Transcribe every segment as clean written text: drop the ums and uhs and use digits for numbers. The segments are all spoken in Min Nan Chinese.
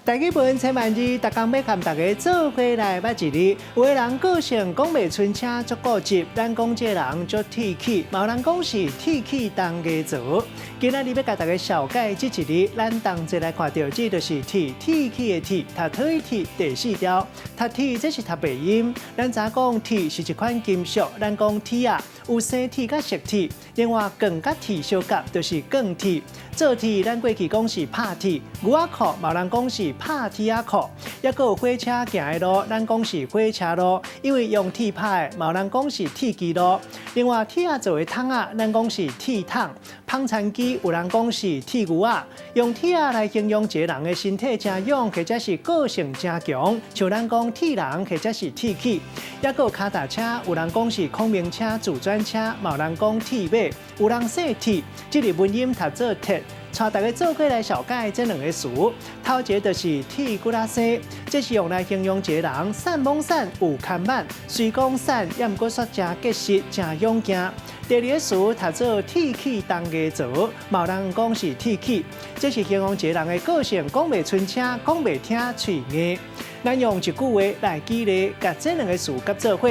台語文千萬字，逐工欲共大家做伙來捌一字。有的人個性講袂出聲，足固執，咱講這人足鐵齒，嘛有人講是鐵齒銅牙槽。今仔日欲共大家紹介這一字，咱同齊來看著，這就是鐵，鐵齒的鐵，讀鐵鐵第四調，讀鐵這是讀白音。咱知影講鐵是一款金屬，咱講鐵仔有生鐵佮熟鐵，另外鋼佮鐵相夾就是鋼鐵。做鐵咱過去講是拍鐵，牛仔褲嘛有人講是拍鐵仔褲，抑閣有火車行的路，咱講是火車路，因為用鐵拍的，嘛有人講是鐵支路。另外鐵仔做的桶仔，咱講是鐵桶。紡田機有人講是鐵牛仔，用鐵仔來形容一個人的身體誠勇，或者是個性誠強，像咱講鐵人或者是鐵齒。抑閣有跤踏車，有人講是孔明車、自轉車，嘛有人講鐵馬，有人姓鐵，這個文音讀做鐵。帶大家做伙來紹介這兩个詞，頭一个就是鐵骨仔生，這是用來形容一個人瘦懵瘦有牽挽，雖講瘦，也毋過煞誠結實、誠勇健。第二个詞讀做鐵齒銅牙槽，嘛有人講是鐵齒，這是形容一個人的個性，講袂出聲，講袂聽，喙硬。咱用一句話來舉例，共這兩个詞夾做伙。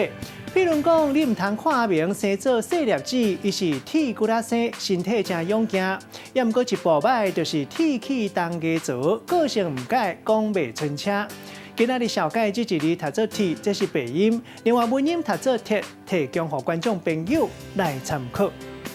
比如講，你毋通看阿明生做細粒子，伊是鐵骨仔生，身體誠勇健。也毋過一步擺就是鐵齒銅牙槽，個性毋改，講袂出聲。今仔日紹介這一字讀做鐵，這是白音；另外文音讀做鐵，提供予觀眾朋友來參考。